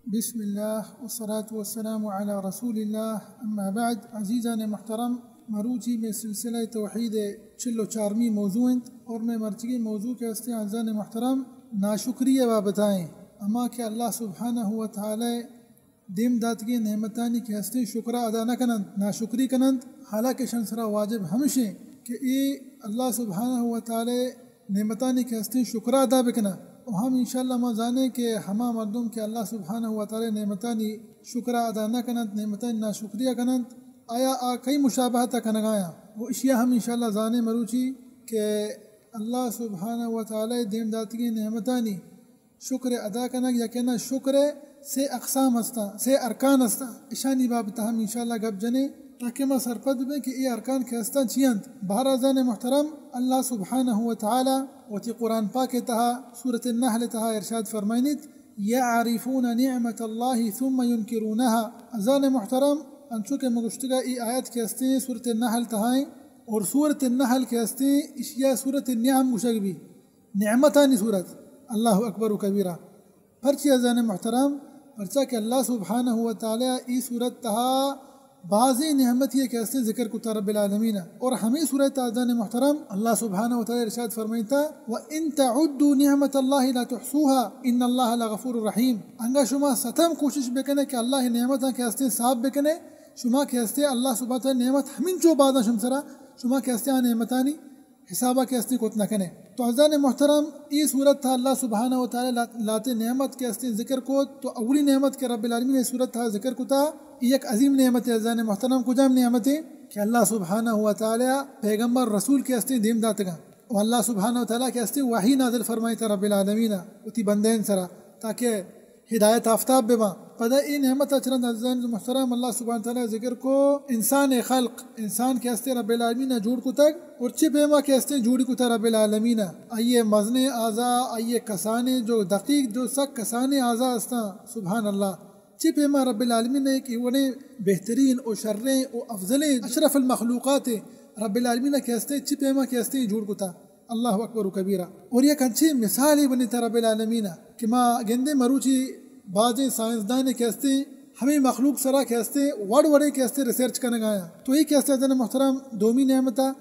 بسم اللہ والصلاة والسلام علی رسول اللہ، اما بعد۔ عزیزان محترم، مروچی میں سلسلہ توحید چل و چارمی موضوع انت اور میں مرچگی موضوع کے ہستے عزیزان محترم ناشکری بابتائیں، اما کہ اللہ سبحانہ و تعالی دیم داتگیں نعمتانی کہ ہستیں شکر ادا نہ کننت، ناشکری کننت، حالانکہ شان سرا واجب ہمشیں کہ اے اللہ سبحانہ و تعالی نعمتانی کہ ہستیں شکر ادا بکناں۔ و ہم انشاءاللہ ما زانیں کہ ہما مردم کہ اللہ سبحانہ و تعالی نعمتانی شکر ادا نہ کننت، نعمتانی ناشکریہ کننت، آیا آ کئی مشابہت کنگایاں؟ و اشیا ہم انشاءاللہ زانیں مروچی کہ اللہ سبحانہ و تعالی دیم داتگیں نعمتانی شکر ادا کنگ یا کہ نہ، شکر سے اقسام ہستاں، سے ارکان ہستاں، اشانی بابت ہم انشاءاللہ گپ جنیں تاکہ ما سرپد بیں کہ اے ارکان کہ ہستاں چی انت۔ بہر عزیزان محترم، اللہ سبحانہ و تعالی وتی قرآن پاک تہا سورۃ النحل تہا ارشاد فرمائنیت، یعرفون نعمت اللہ ثم ینکرونها۔ عزیزان محترم، انچو کہ مگشتگا ای آیت کہ ہستیں سورۃ النحل تہائیں، اور سورۃ النحل کہ ہستیں اشیا سورۃ النعم گوشگ بی۔ نعمتانی سورت، اللہ اکبر و کبیرہ۔ پرچی عزیزان محترم؟ پرچا کہ اللہ سبحانہ و تعالی ای سورت تہا بازیں نعمتی کہ ہستیں ذکر کتا رب العالمین، اور ہمیں سورت تہا عزیزان محترم اللہ سبحانہ و تعالی ارشاد فرمائیتا، وان تعدوا نعمت اللہ لا تحصوها ان اللہ لغفور رحیم۔ انگا شما ستم کوشش بکنے کہ اللہ نعمتاں کہ ہستیں صاف بکنے، شما کہ ہستیں اللہ سبحانہ و تعالی نعمت ہمینچو بازاں شم سرا، شما کہ ہستیں آ نعمتانی حسابا کہ ہستیں کت نہ کنے۔ تو عزیزان محترم، ای سورت تہا اللہ سبحانہ و تعالی لا-، لاتے نعمت کہ ہستیں ذکر کت، تو اولی نعمت کہ رب العالمین ای سورت تہا ذکر کتا، ای یک عظیم نعمت ہے عزیزان محترم۔ کجام نعمت ہے؟ کہ اللہ سبحانہ و تعالی پیغمبر رسول کہ ہستیں دیم داتگاں، و اللہ سبحانہ و تعالی کہ ہستیں وحی نازل فرمائیتا رب العالمین وتی بندین سرا، تاکہ ہدایت آفتاب بباں۔ پدا اے نعمت ء چہ رند عزیزان محترم اللہ سبحانہ تعالی ذکر کو انسان خلق، انسان کہ ہستے رب العالمین ء جوڑ کتگ، اور چہ پیما کہ ہستے جوڑی کتا رب العالمین ء، آئی ء مزنیں اعضا، آئی ء کسانیں جو دقیق جو سک کسانیں اعضا ہستاں، سبحان اللہ، چہ پیما رب العالمین ء ایک ایوڑیں بہترین و شریں و افضلیں اشرف المخلوقات رب العالمین ء کہ ہستے چہ پیما کہ ہستے جوڑ کتا۔ اللہ اکبر و کبیرہ۔ اور یک انچیں مثالے بنیتا رب العالمین ء کہ ما گندیں مروچی بازیں سائنسدانے کہ ہستیں ہمے مخلوق سرا کہ ہستیں وڑ وڑیں کہ ہستیں ریسرچ کنگایاں۔ تو اے کہ ہستیں عزیزان محترم دومی نعمت ء۔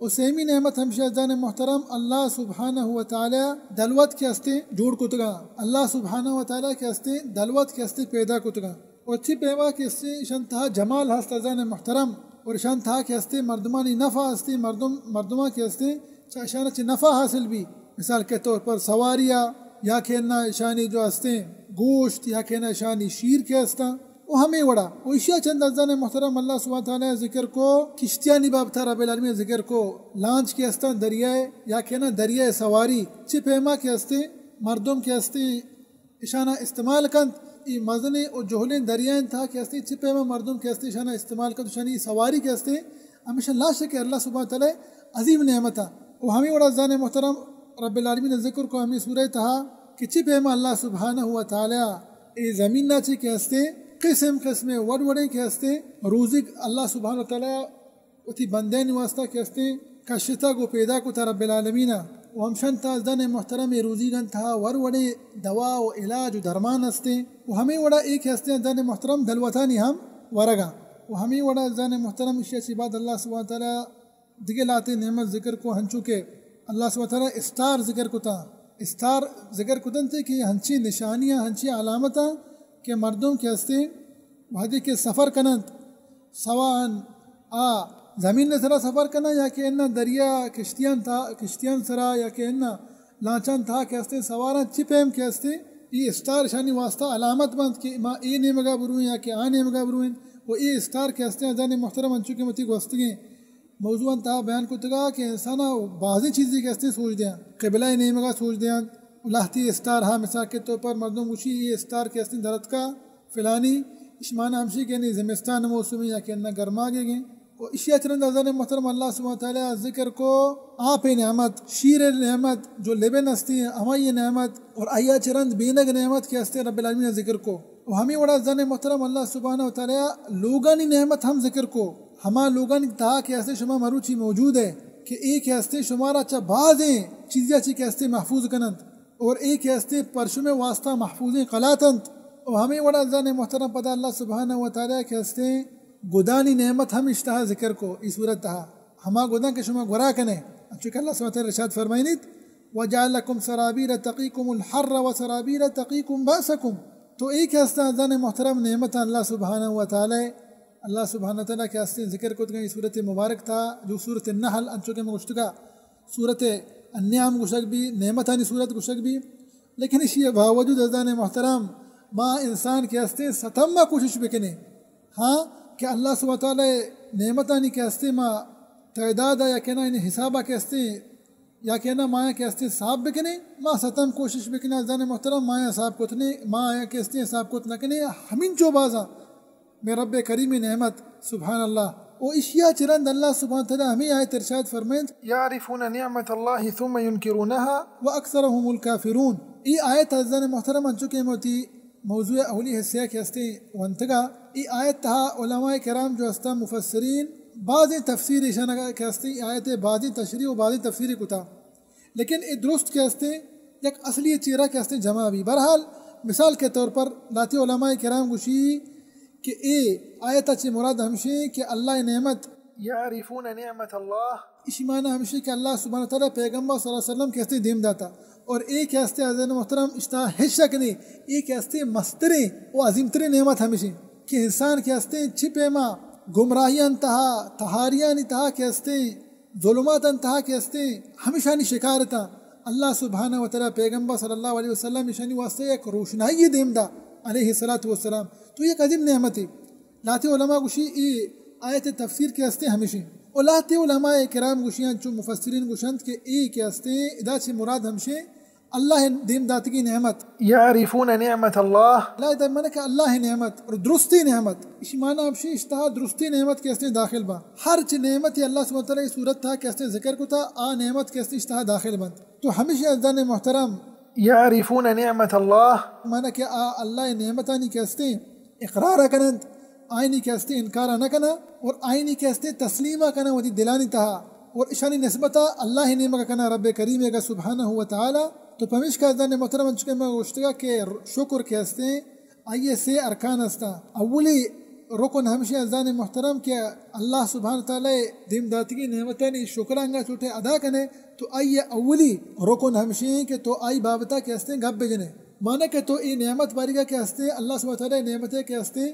و سیمی نعمت ہمشی عزیزان محترم اللہ سبحانہ و تعالی دلوت کہ ہستیں جوڑ کتگاں۔ اللہ سبحانہ و تعالی کہ ہستیں دلوت کہ ہستیں پیدا کتگاں۔ و چی پیما کہ ایشان تہا جمال ہست عزیزان محترم، اور ایشان تہا کہ ہستیں مردمانی نفع ہستیں، مردم، مردماں کہ ہستیں چہ ایشان چہ نفع حاصل بی۔ مثال کے طور پر سواریا یا کہ انا ایشانی جو ہستیں گوشت یا کہ انا ایشانی شیر کہ ہستاں و ہمے وڑا۔ و ایشیا چند عزیزان محترم اللہ سبحانہ تعالی ذکر کو، کشتیانی بابتا رب العالمین ذکر کو، لانچ کہ ہستاں دریائے یا کہ انا دریائے سواری، چی پیما کہ ہستیں مردم کہ ہستیں ایشانا استعمال کنت، ای مزنیں و جہلیں دریائیں تہا کہ ہستیں، چہ پیما مردم کہ ہستیں ایشانا استعمال کنت، ایشانی سواری کہ ہستیں، ہمیشہ لا شک اللہ سبحانہ تعالی عظیم نعمت ء۔ و ہمیں وڑا عزیزان محترم رب العالمین ذکر کو ہمیں سورہ تہا کہ چہ پیما اللہ سبحانہ و تعالی اے زمین نا چہ کہ ہستیں قسم قسم وڑ وڑیں کہ ہستیں روزی اللہ سبحانہ تعالی وتی بندیانی واسطہ کہ ہستیں کشتگ و پیدا کتا رب العالمین ء۔ و ہمشان تہا عزیزان محترم اے روزیگان تہا ور وڑیں دوا و علاج و درمان ہستیں۔ و ہمیں وڑا اے کہ ہستیں عزیزان محترم دلوتانی ہم ورگاں۔ و ہمیں وڑا عزیزان محترم ایشی چی بعد اللہ سبحانہ تعالی دگہ لاتے نعمت ذکر کو، ہنچو کہ اللہ سبحانہ تعالی استار ذکر کتا۔ استار ذکر کتنتے کہ ہنچی نشانیاں، ہنچی علامتاں کہ مردم کہ ہستیں وہدے کہ سفر کننت، سواء آ زمین ء سرا سفر کناں یا کہ انا دریا کشتیان تا، کشتیان سرا یا کہ انا لانچان تہا کہ ہستیں سواراں، چی پیم کہ ہستیں ای استار شانی واسطہ علامت بنت کہ ما اے نیمگا برویں یا کہ آ نیمگا برویں۔ و اے استار کہ ہستیں عزیزان محترم انچو کہ متی گوستگیں موضوعان تہا بیان کتگا کہ انسانا بازیں چیزے کہ ہستیں سوج دیاں، قبلہ نیمگا سوج دیاں۔ لہتی استار ہا مثال کے طور پر مردم گوشی اے استار کہ ہستیں درتکا فلانی، اشمانا ہمشی کہ نی زمستان موسمی یا کہ نہ گرماگے گیں۔ و اشیا چہ رند عزیزان محترم اللہ سبحانہ تعالی ذکر کو آپ نعمت، شیر نعمت، جو لبن ہستی ہمائی نعمت، اور آیا چہ رند بینگ نعمت کہ ہستے رب العالمین ذکر کو۔ و ہمیں وڑا عزیزان محترم اللہ سبحانہ و تعالی لوگانی نعمت ہم ذکر کو۔ ہما لوگانی تہا کہ ہستے شما مروچی موجود ہے کہ اے کہ ہستے شمارا چہ بازیں چیزیا چی کہ ہستے محفوظ کنند۔ اور اے کہ ہستیں پر شمے واسطہ محفوظیں قلات انت۔ و ہمے وڑا عزیزان محترم پدا اللہ سبحانہ و تعالی کہ ہستیں گدانی نعمت ہم اشتہا ذکر کو ای سورت تہا، ہما گداں کہ شما گورا کنے، انچو کہ اللہ سبحانہ و تعالی ارشاد فرمائنیت، وجعل لكم سرابيل تقيكم الحر وسرابيل تقيكم بأسكم۔ تو اے کہ ہستاں عزیزان محترم نعمتاں اللہ سبحانہ و تعالی، اللہ سبحانہ و تعالی کہ ہستیں ذکر کتگاں ای سورت مبارک تہا، جو سورت النحل انچو کہ من گوشتگا سورت النعم گوشگ بی، نعمتانی سورت گوشگ بی، لیکن اشی باوجود عزیزان محترم ما انسان کہ ہستیں ستم ما کوشش بکنیں، ہاں، کہ اللہ سبحانہ و تعالی نعمتانی کہ ہستیں ما تعداد یا کہ نہ یعنی حسابا کہ ہستیں یا کہ نہ ما کہ ہستیں حساب بکنیں، ما ستم کوشش بکنیں عزیزان محترم ما حساب کتنے، ما کہ ہستیں حساب کت نہ کنیں، ہمینچو بازاں مئے رب کریم نعمت، سبحان اللہ۔ و اشیا چہ رند اللہ سبحانہ تعالی ہمیں آیت ارشاد فرمائنت، يعرفون نعمة الله ثم ينكرونها وأكثرهم الكافرون۔ ای آیت عزیزان محترم انچو کہ موتی موضوع اولی حصہ کہ ہستیں ونتگا، ای آیت تہا علماء کرام جو ہستاں مفسرین بازیں تفسیر ایشان کہ ہستیں آیت بازیں تشریح و بازیں تفسیر کتا۔ لیکن اے درست کہ ہستیں یک اصلی چیرا کہ ہستیں جمع بی۔ بہرحال مثال کے طور پر لاتی علماء کرام گوشی کہ اے آیت چہ مراد ہمشیں کہ اللہ نعمت، يعرفون نعمة الله، اشی معنی ہمشیں کہ اللہ سبحانہ تعالی پیغمبر صلی اللہ علیہ وسلم کہ ہستیں دیم داتا، اور اے کہ ہستیں عزیزان محترم اشتہا ہچ شک نہیں، اے کہ ہستیں مستریں و عظیم تریں نعمت ہمشیں کہ انسان کہ ہستیں چہ پیما گمراہیان تہا، تہاریانی تہا کہ ہستیں ظلماتاں تہا کہ ہستیں ہمشانی شکار اتاں۔ اللہ سبحانہ و تعالی پیغمبر صلی اللہ علیہ وسلم اشانی واسطہ یک روشنائی دیم دا علیہ الصلوۃ والسلام۔ تو یک عظیم نعمتے۔ لاتے علماء گوشی ای آیت تفسیر کہ ہستیں ہمشیں۔ و لاتے علماء کرام گوشیاں چو مفسرین گوشنت کہ ای کہ ہستیں ادا چہ مراد ہمشیں اللہ دیم داتگی نعمت۔ يعرفون نعمة الله۔ اللہ دے من کہ اللہ نعمت اور درستی نعمت، اشی معنی ہمشی اشتہا درستی نعمت کہ ہستیں داخل با۔ ہر چی نعمت اللہ سبحانہ تعالی صورت تہا کہ ہستیں ذکر کتا، آ نعمت کہ ہستیں اشتہا داخل بنت۔ تو ہمشی عزیزان محترم، يعرفون نعمة الله، معنی کہ آ اللہ نعمتانی کہ ہستیں اقرار کننت، آئینی کہ ہستیں انکار نہ کنا اور آئینی کہ ہستیں تسلیم کنا وتی دلانی تہا اور اشانی نسبتا اللہ نیمگا کنا رب کریم گا سبحانہ و تعالی۔ تو پمیشکا عزیزان محترم انچکہ ما گوشتگا کہ شکر کہ ہستیں آئی سے ارکان ہستاں۔ اولی رکن ہمشی عزیزان محترم کہ اللہ سبحانہ تعالی دیم داتگی نعمتانی شکرانگا چوٹے ادا کنے تو آئی اولی رکن ہمشی کہ تو آئی بابتا کہ ہستیں گپ بجنے۔ معنی کہ تو ای نعمت باریگا کہ ہستیں اللہ سبحانہ تعالی نعمتے کہ ہستیں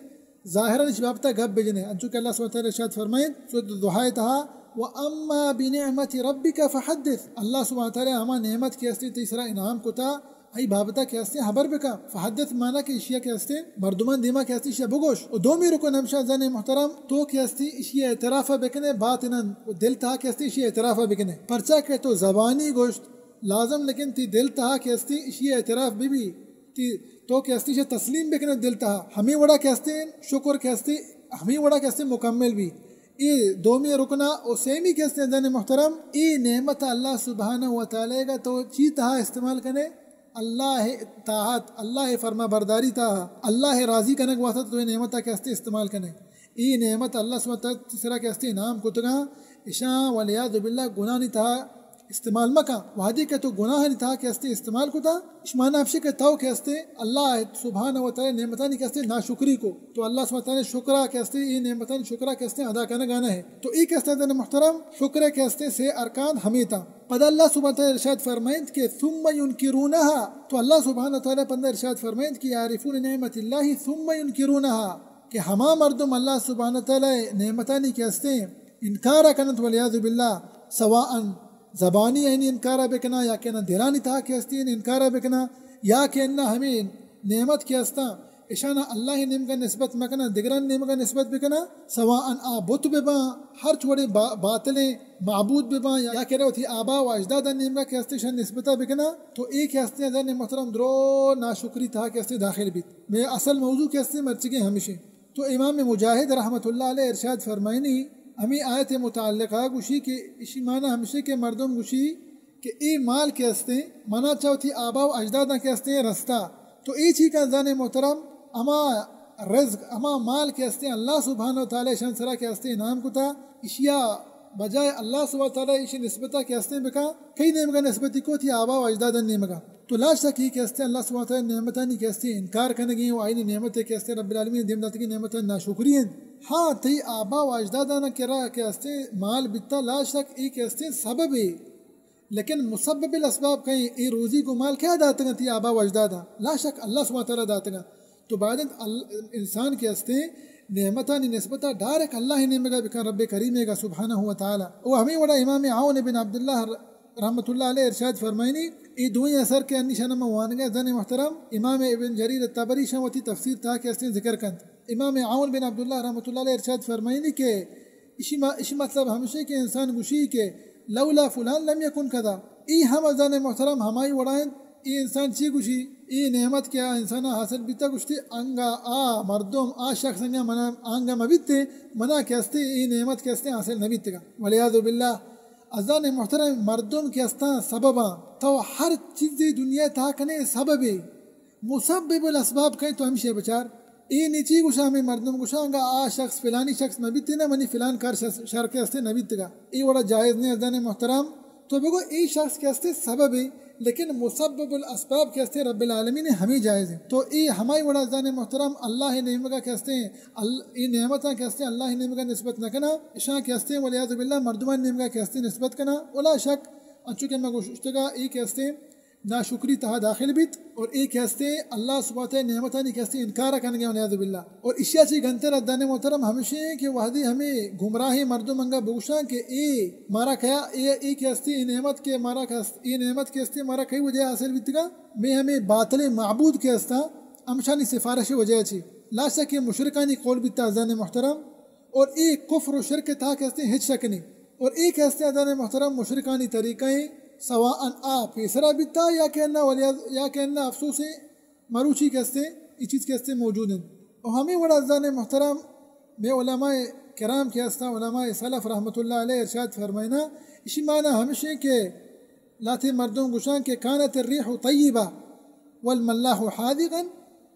ظاہرا اش بابتا گپ بجنے، انچو کہ اللہ سبحانہ وتعالی ارشاد فرمائیں سورۃ الضحیٰ تہا، "واما بنعمت ربک فحدث"، اللہ سبحانہ وتعالی ہما نعمت کہ ہستی تئی سرا انعام کتا، ای بابتا کہ ہستی خبر بکا، فحدث معنی کہ اشیا کہ ہستی مردمان دیما کہ ہستی اشیا بگوش۔ و دومی رکن ہمشہ زن محترم تو کہ ہستی اشیا اعتراف بکنے باطناً و دل تہا کہ ہستی اشیا اعتراف بکنے، پرچا کہ تو زبانی گوشت لازم، لیکن تی دل تہا کہ ہستی اشیا اعتراف بی بی۔ تی، تو کہ ہستی شہ تسلیم بکنے دل تہا، ہمیں وڑا کہ ہستی شکر کہ ہستی، ہمیں وڑا کہ ہستی مکمل بی۔ اے دومی رکنا و سیمی کہ ہستی زن محترم، اے نعمت اللہ سبحانہ و تعالی گا تو چی تہا استعمال کنے؟ اللہ طاعت، اللہ فرما برداری تہا، اللہ راضی کنگ واسطہ تو اے نعمت کہ ہستی استعمال کنے۔ اے نعمت اللہ سبحانہ وتعالی سرا کہ ہستی انعام کتگاں، اشاں والعیاذ باللہ گناہانی تہا استعمال مکن۔ وہدے کہ تو گناہانی تہا کہ ہستی استعمال کتا، اش معنی ہمشی کہ تو کہ ہستی اللہ سبحانہ و تعالی نعمتانی کہ ہستی ناشکری کو، تو اللہ سبحانہ و تعالی شکرا کہ ہستی، اے نعمتانی شکرا کہ ہستی ادا کنگا نہ ہے۔ تو اے کہ ہستی زن محترم شکر کہ ہستی سے ارکان ہمیتا۔ پدا اللہ سبحانہ و تعالی ارشاد فرمائنت کہ ثم ينكرونها، تو اللہ سبحانہ و تعالی پدا ارشاد فرمائنت کہ يعرفون نعمت الله ثم ينكرونها، کہ ہما مردم اللہ سبحانہ و تعالی نعمتانی کہ ہستیں انکار کننت والعیاذ باللہ، سواء زبانی آئینی انکار بکنا یا کہ نہ دلانی تہا کہ ہستیں انکار بکنا یا کہ نہ ہمیں نعمت کہ ہستاں اشانا اللہ نیمگا نسبت مکنا، دگران نیمگا نسبت بکنا، سواء آ بت بباں، ہر چوڑے با-، باطلیں معبود بباں یا کہ وتی آبا و اجدادان نیمگا کہ ہستی شان نسبتا بکنا، تو اے کہ ہستی زن محترم درو ناشکری تہا کہ ہستی داخل بیت۔ مئے اصل موضوع کہ ہستی مرچگیں ہمشی۔ تو امام مجاہد رحمت اللہ علیہ ارشاد فرمائنی ہمیں آیت متعلقہ گوشی کہ اشی معنی ہمشی کہ مردم گوشی کہ اے مال کہ ہستیں منا چہ وتی آبا و اجداداں کہ ہستیں رستا۔ تو اے چی کہ زن محترم ہما رزق، ہما مال کہ ہستیں اللہ سبحانہ و تعالی شان سرا کہ ہستیں انعام کتا، اشیا بجائے اللہ سبحانہ وتعالی ایشی نسبتا کہ ہستیں بکا، کئی نیمگا نسبتی کو؟ تئی آبا و اجدادانی نیمگا۔ تو لا شک ای کہ ہستیں اللہ سبحانہ وتعالی نعمتانی کہ ہستیں انکار کنگی و آئینی نعمت کہ ہستیں رب العالمین دیم داتگی نعمتانی ناشکری انت۔ ہاں، تئی آبا و اجدادانا کرا کہ ہستیں مال بیتا، لا شک ای کہ ہستیں سببے، لیکن مسبب الاسباب کئیں؟ اے روزی گوں مال کیا داتگاں تئی آبا و اجداداں؟ لا شک اللہ سبحانہ وتعالی داتگاں۔ تو باید انت ال-، انسان کہ ہستیں نعمتانی نسبتا ڈائریکٹ اللہ نیمگا بکن، رب کریمے گا سبحانہ و تعالی۔ و ہمیں وڑا امام عون بن عبداللہ رحمت اللہ علیہ ارشاد فرمائنی، اے دوئیں اثر کہ انی شان ما وانگا زن محترم، امام ابن جریر الطبری شان وتی تفسیر تہا کہ ہستیں ذکر کنت۔ امام عون بن عبداللہ رحمت اللہ علیہ ارشاد فرمائنی کہ اشی ما-، اشی مطلب ہمشی کہ انسان گوشی کہ لولا فلان لم یکن کذا۔ ای ہم عزیزان محترم ہمائی وڑا انت، ای انسان چی گوشی؟ ای نعمت کہ آ انسان حاصل بیتا گوشتی، انگا آ مردم، آ شخص انگا منا، انگا مبیتے، منا کہ ہستے ای نعمت کہ ہستے حاصل نبیتگا۔ والعیاذ باللہ۔ عزیزان محترم، مردم کہ ہستاں سبباں، تو ہر چیزی دنیا تہا کنے سببے۔ مسبب الاسباب کئیں؟ تو ہمیشی بچار۔ اے نی چی گوشاں، ہمے مردم گوشاں، انگا آ شخص، فلانی شخص مہ بیتیں نا، منی فلان کار شر، شر کہ ہستے نہ بیتگا۔ اے وڑا جائز نیں عزیزان محترم۔ تو بگو اے شخص کہ ہستے سببے، لیکن مسبب الاسباب کہ ہستے رب العالمین، ہمے جائز ہیں۔ تو اے ہمائی وڑا عزیزان محترم اللہ نیمگا کہ ہستے، ال-، اے نعمتاں کہ ہستے اللہ نیمگا نسبت نہ کنا، اشاں کہ ہستے والعیاذ باللہ مردمان نیمگا کہ ہستے نسبت کنا۔ ولا شک، انچو کہ میں گوشتگا، اے کہ ہستے ناشکری تہا داخل بیت اور اے کہ ہستے اللہ سبحانہ وتعالی نعمتانی کہ ہستے انکار کنگے والعیاذ باللہ۔ اور اشیا چی گنتر عزیزان محترم ہمشی ہیں کہ وہدی ہمیں گمراہیں مردم انگا بگوشاں کہ اے مارا کیا، اے، اے کہ ہستے اے نعمت کہ مارا کہ ہست-، اے نعمت کہ ہستے مارا کئی وجہ حاصل بیتگا؟ میں ہمیں باطل معبود کہ ہستا، ہمشانی سفارش وجہ چی؟ لا شک کہ مشرکانی قول بیتا عزیزان محترم۔ اور اے کفر و شرک تہا کہ ہستیں ہچ شک نہیں۔ اور اے کہ ہستیں عزیزان محترم مشرکانی طریقہ ہیں، سواء آ پیسرا بیتا یا کہ انا ولی، یا کہ انا افسوس ہیں، مروچی کہ ہستیں اے چیز کہ ہستیں موجود ہیں۔ اور ہمیں وڑا عزیزان محترم میں علماء کرام کہ ہستاں، علماء سلف رحمت اللہ علیہ ارشاد فرمائنا، اشی معنی ہمشیں کہ لہتے مردم گوشاں کہ کانت الريح طيبة والملاح حاذقا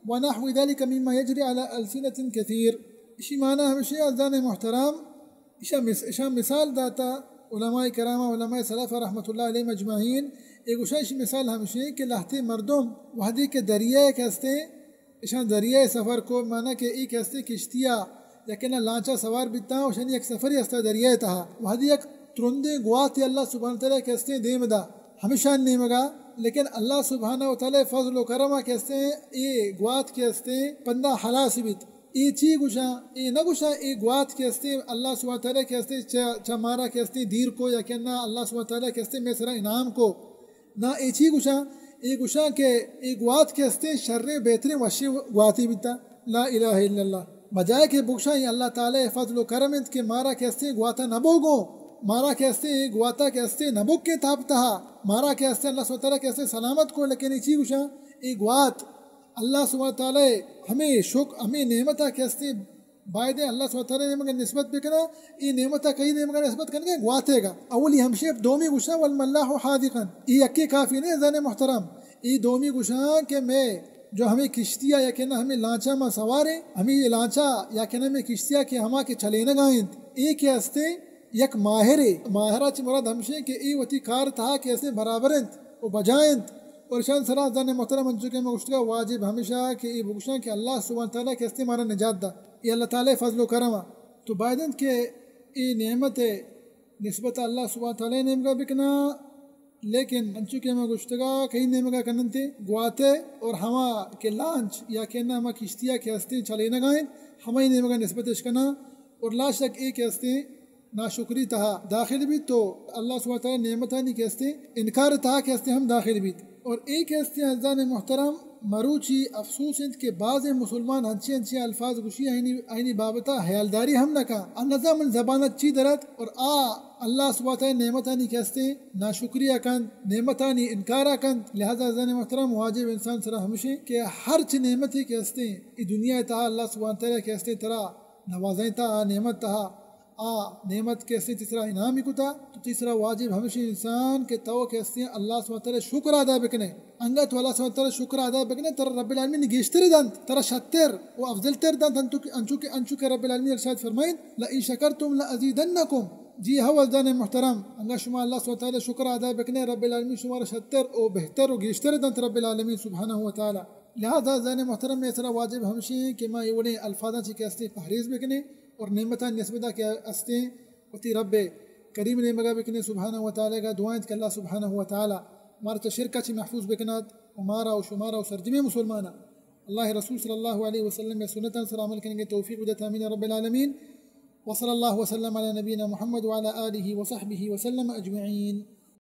ونحو ذلك مما يجري على ألسنة كثير۔ اشی معنی ہمشی عزیزان محترم، اشا مس-، اشا مثال داتا علماء کرام، علماء سلف رحمت اللہ علیہ اجمعین۔ اے گوشاں اشی مثال ہمشی کہ لہتے مردم وہدی کہ دریائے کہ ہستے اشاں دریائے سفر کو، مانا کہ ای کہ ہستیں کشتیا یا کہ نہ لانچا سوار بیتاں، اشانی یک سفری ہستا دریائے تہا۔ وہدی یک ترندیں گواتے اللہ سبحانہ وتعالی کہ ہستیں دیم دا ہمشان نیمگا، لیکن اللہ سبحانہ وتعالی فضل و کرما کہ ہستیں اے گوات کہ ہستیں پندا ہلاس بیت۔ اے چی گوشاں؟ اے نہ گوشاں اے گوات کہ ہستیں اللہ سبحانہ وتعالی کہ ہستیں چہ، چہ مارا کہ ہستیں دیر کو یا کہ نہ اللہ سبحانہ وتعالی کہ ہستیں میں سرا انعام کو۔ نا اے چی گوشاں؟ اے گوشاں کہ اے گوات کہ ہستیں شریں بہتریں وشیں گواتے بیتا۔ لا الہ الا اللہ۔ بجائے کہ بگوشاں اے اللہ تعالی فضل و کرم انت کہ مارا کہ ہستیں گواتا نبوگو، مارا کہ ہستیں اے گواتا کہ ہستیں نبوکیں تاپ تہا، مارا کہ ہستیں اللہ سبحانہ وتعالی کہ ہستیں سلامت کو، لیکن اے چی گوشاں؟ اے گوات اللہ سبحانہ وتعالی ہمیں شک، ہمیں نعمتا کہ ہستیں بایدیں اللہ سبحانہ وتعالی نیمگا نسبت بکنا، اے نعمتا کئی نیمگا نسبت کنگے؟ گواتے گا۔ اولی ہمشی، دومی گوشاں والملاح حاذقا۔ اے یکے کافی نہیں عزیزان محترم۔ اے دومی گوشاں کہ میں جو ہمیں کشتیا یا کہ نہ ہمیں لانچا ما سواریں، ہمیں لانچا یا کہ نہ ہمیں کشتیا کہ ہما کہ چلینگا انت، اے کہ ہستیں یک ماہرے۔ ماہرا چی مراد ہمشی کہ اے وتی کار تہا کہ ہستیں برابر انت و بجا انت۔ اور اشان سرا عزیزان محترم انچو کہ میں گوشتگا واجب ہمیشہ کہ اے بگوشاں کہ اللہ سبحانہ وتعالی کہ ہستیں مارا نجات دا۔ اے اللہ تعالی فضل و کرم ء۔ تو باید انت کہ اے نعمت ء نسبت اللہ سبحانہ وتعالی نیمگا بکنا، لیکن انچو کہ ہما گوشتگا کئی نیمگا کننتے گواتے اور ہما کہ لانچ یا کہ ہما کشتیا کہ ہستیں چلینگا انت، ہمائی نیمگا نسبت اش کنا اور لا شک اے کہ ہستیں ناشکری تہا داخل بیت تو اللہ سبحانہ وتعالی نعمتانی کہ ہستیں انکار تہا کہ ہستیں ہم داخل بیت۔ اور اے کہ ہستیں عزیزان محترم مروچی افسوس انت کہ بعض مسلمان ہنچی ہنچی الفاظ گوشی آئینی، آئینی بابتا حیالداری ہم نہ کن۔ انزا من زبانت چی درت اور آ اللہ سبحانہ وتعالی نعمتانی کہ ہستیں ناشکری کنت، نعمتانی انکار کنت۔ لہذا عزیزان محترم واجب انسان سرا ہمشیں کہ ہرچ نعمتی کہ ہستیں اے دنیا تہا اللہ سبحانہ وتعالی کہ ہستیں ترا نوازینتا آ نعمت تہا، آ نعمت کہ ہستیں تئی سرا انعامی کتا، تو تئی سرا واجب ہمشی انسان کہ تو کہ ہستیں اللہ سبحانہ وتعالی شکر ادا بکنے۔ انگا تو اللہ سبحانہ وتعالی شکر ادا بکنے، ترا رب العالمین گیشتر دنت، ترا شتر و افضل تر دنت، انچو کہ، انچو کہ، انچو کہ رب العالمین ارشاد فرمائیت، لئن شکرتم لازیدنکم۔ جی ہو عزیزان محترم، انگا شما اللہ سبحانہ وتعالی شکر ادا بکنے، رب العالمین شما را شتر و بہتر و گیشتر دنت رب العالمین سبحانہ وتعالی۔ لہذا عزیزان محترم، مئے سرا واجب ہمشی ہیں کہ ما یہ وڑیں الفاظاں چی کہ ہستیں پہریز بکنے اور نعمتاں نسبتا کہ ہستیں وتی رب کریم نیمگا بکنے سبحانہ وتعالی گا۔ دعا انت کہ اللہ سبحانہ وتعالی مارا چہ شرکا چی محفوظ بکنات و مارا و شمارا و سرجمیں مسلمانا اللہ رسول صلی اللہ علیہ وسلم سنتاں سر عمل کنگے توفیق بدات، آمین رب العالمین۔ وصلی اللہ وسلم علی نبینا محمد وعلی آلہ وصحبہ وسلم اجمعین۔